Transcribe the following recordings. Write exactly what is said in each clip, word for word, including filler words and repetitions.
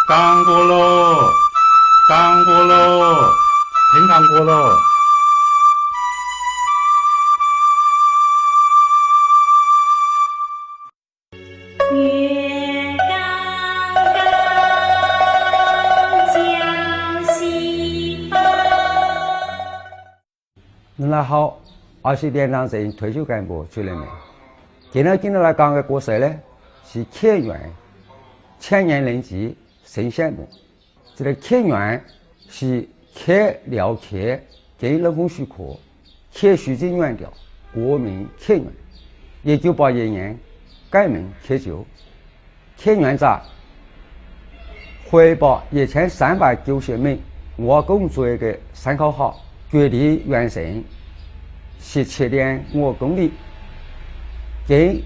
讲过咯，讲过咯，听讲过咯。月光光照西方。大家好，我是连长队退休干部朱立明。今朝今朝来讲个故事呢，是开元，千年灵芝，神仙木。这个开元是开辽开，跟龙凤书科，开书之元调，国名开元。一九八一年改名开九。 开元者，海拔一千三百九十米，外公嘴个山口号，距离原城十七点五公里，跟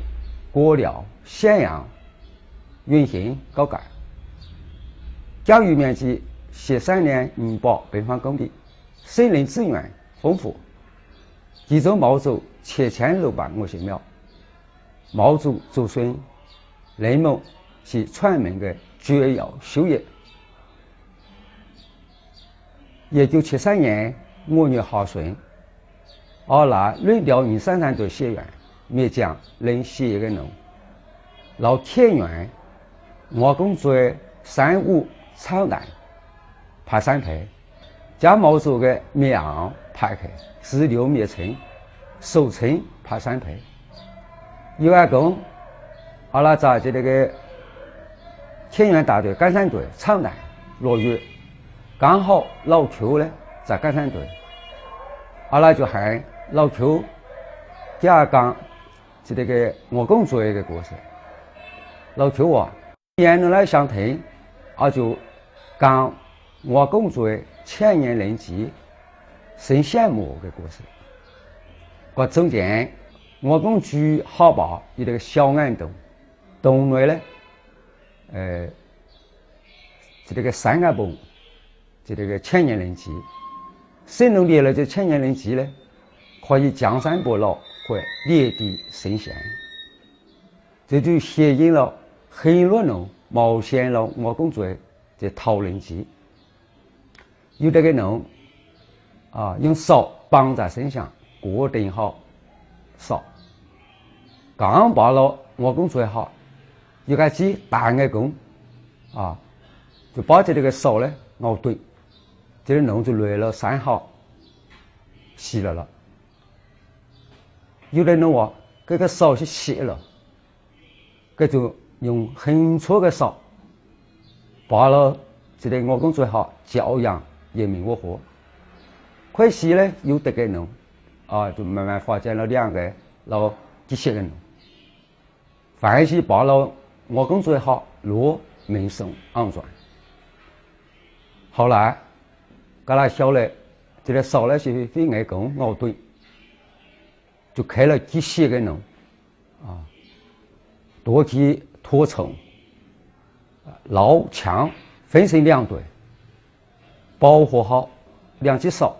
国辽咸阳、云兴交界。疆域面积十三点五百平方公里，森林资源丰富，其中毛竹七千六百五十苗。 毛竹做参，林木是村民个主要收益。一九七三年五月下旬，我拉六调二三三队学员，灭将领十一个农，老开元、外公嘴、山屋、草南、爬山坪， 将毛竹个苗排开，支流灭村，收成爬山坪。有一工，阿拉在这个开元大队干山队草南落雨，刚好老邱呢在干山队，阿拉就喊老邱，给阿讲这个外公嘴个故事。老邱啊， 年头来想听，我就讲外公嘴千年灵芝，神仙木个故事。搿中间，外公嘴下巴有这个小岩洞，洞内呢，呃，这个三个盆，这个千年灵芝。神农立了这千年灵芝呢，可以降山拔涝，或立地成仙。 这就吸引了很多农冒险了外公嘴这讨灵芝。有这个农啊，用扫帮在身上，固定好扫。刚拔了外公嘴下，有个只大眼公啊，就把这个扫呢咬断，这个农就落了山下，死了了。 有的人话，这个扫是死了，这就用很粗的扫，把了这个外公嘴下，照样一命呜呼。快死了，有的个人啊，就慢慢发展了两个老几十个人。凡是把了外公嘴下，路名声安全。后来，搿拉晓得，这个扫呢是被眼公咬断， 就开了几十个人啊，多起拖车，老强分成两队，保护好两只手。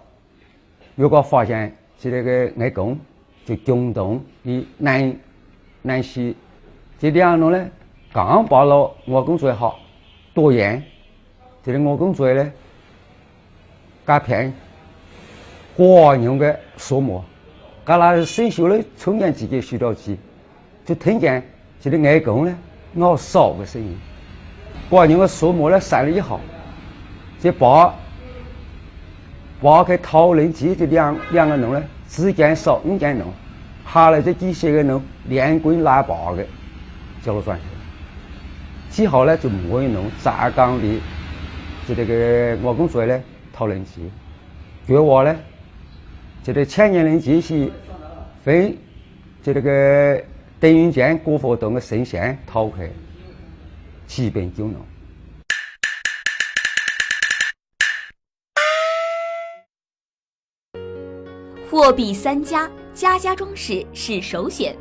如果发现这个眼公就共同的难难西，这两种呢，刚把了外公最好，多远，这个外公最呢， 甲片，寡人个数目，甲拉伸手了，从前几个许多次，就听见这个眼公呢，咬手个声音。寡人个数目呢，散了一号，这把，把个头领几个两两个人呢，之间少五间人，下来这几十个人，连滚拉拔个，叫了转去。之后呢，就没有人再讲的，这个外公嘴呢， 讨论起。就话呢，这个千年灵芝是分这个等于讲古佛洞个神仙讨开，基本就能。货比三家，家家装饰是首选。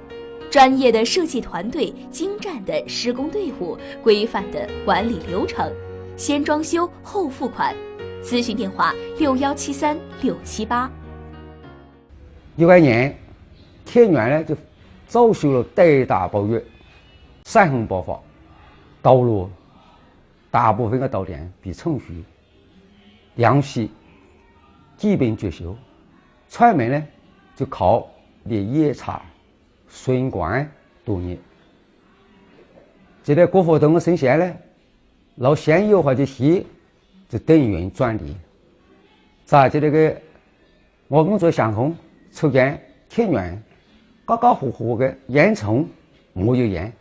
专业的设计团队、精湛的施工队伍、规范的管理流程，先装修后付款。咨询电话：六幺七三六七八。有个人，天元呢就遭受了大暴雨，山洪爆发，道路大部分个稻田被冲去，粮食基本绝收，村民呢就靠猎野菜、筍干度日。这个国富洞个神仙呢，老先有好的事，就等于转的，在这个我们做相公，出现田园，高高火火个烟囱，没有烟。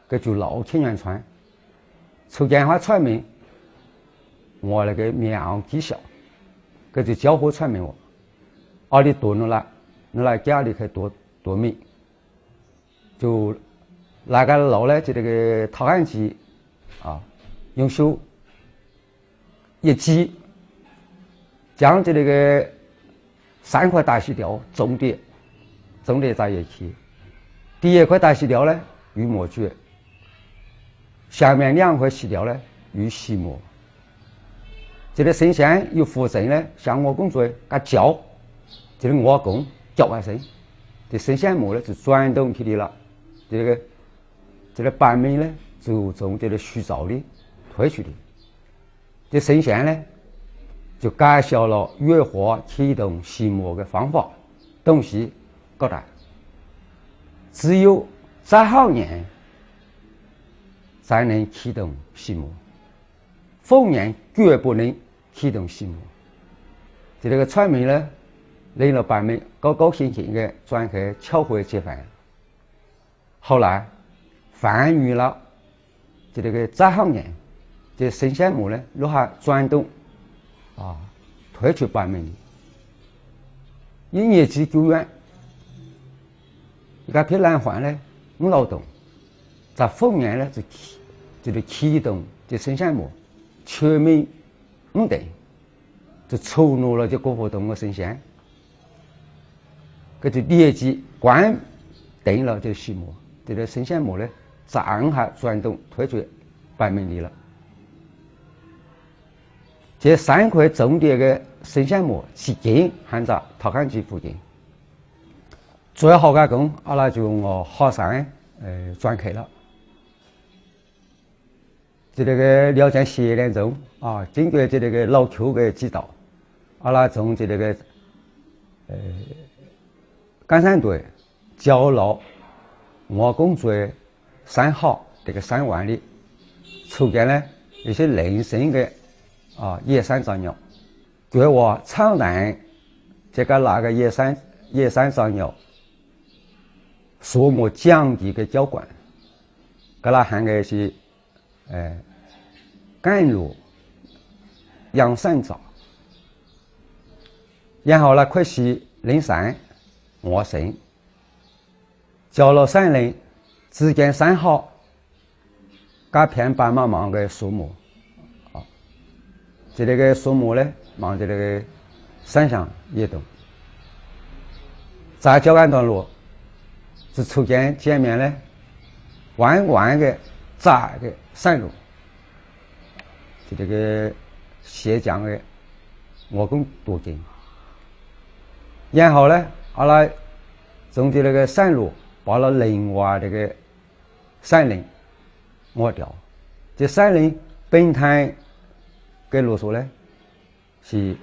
搿就老田园村，出现化村民，我那个面昂几小，搿就交互村民我，阿里多努拉，努拉家里去多多米，就那个老来就这个讨饭机啊，用手 一记，将这个三块大石条重叠，重叠在一起。第一块大石条呢，有墨迹，下面两块石条呢，有细墨。这个神仙有福神呢，像我公嘴嘎叫，这个我公叫一声，这神仙墨呢就转动起来了，这个这个版面呢就从这个虚照里退出的。 这神仙呢，就介绍了月火启动细墨的方法，东西各大。只有摘好年才能启动细墨，逢年绝不能启动细墨。这个村民呢，领了版面，高高兴兴的转去敲回吃饭。 后来，番禺了，就这个这行人，这神仙木呢，落下转动，啊，退出版面。一年之久远，一个别人换呢，五老洞，在后面呢，就启，就是启动这神仙木，全民五等。 就触怒了这个活动个神仙。搿就立即关定了这个序幕，这个神仙墓呢，再按下转动退出版面里了。这三块重叠个神仙墓，至今还在陶山集附近。最后个工，阿拉就用好山，呃，转去了。 这个个了解西南中啊，经过这个个老旧个街道，阿拉从这个个，呃，干山堆交了我公嘴山好这个山湾里，出现了一些零星个啊野山杂草，给我草原这个那个野山野山杂草，树木降低个交关，搿拉还个是 哎，赶路，养山草。然后呢，开始灵山、我神，交了山林，之间山好，该片白茫茫个树木，啊，这个个树木呢，望这个个山上移动。再交完段路，就出现前面呢，弯弯个、窄个山路，就这个斜讲个，我跟途径。然后呢，阿拉从这个个山路跑到另外这个 山林，我调。这山林本来个路数呢，是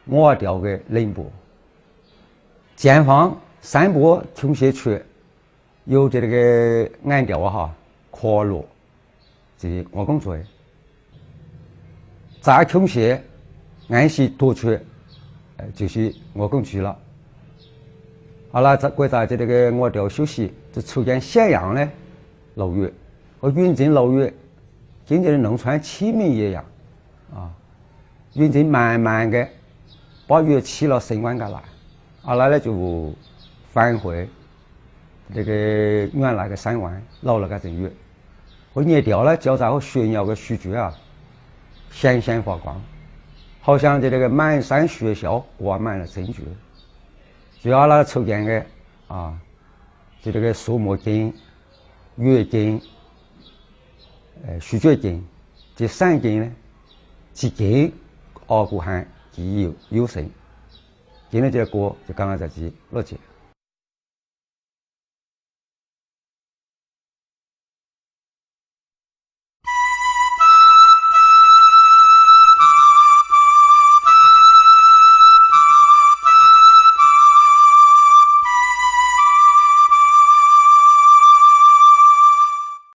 我调个林部。前方山坡倾斜处，有这个暗调哈，阔路，这是我工作的。 再倾斜，暗时多出，呃，就是我工作了。好了，再过在这个我调休息，就出现咸阳呢，老远，我运进老远，跟这个农村居民一样，啊，运进满满个，八月七了升官个来，啊，来了就返回这个原来个山湾，老了个正月。 我热调了，交在我雪鸟个雪角啊，闪闪发光，好像这个满山雪鸮挂满了珍珠。主要那出现个啊，就这个树木间、月间、呃，雪角间，这三间呢，之间熬过寒，记忆犹新。今天这个歌就刚刚在这里录制。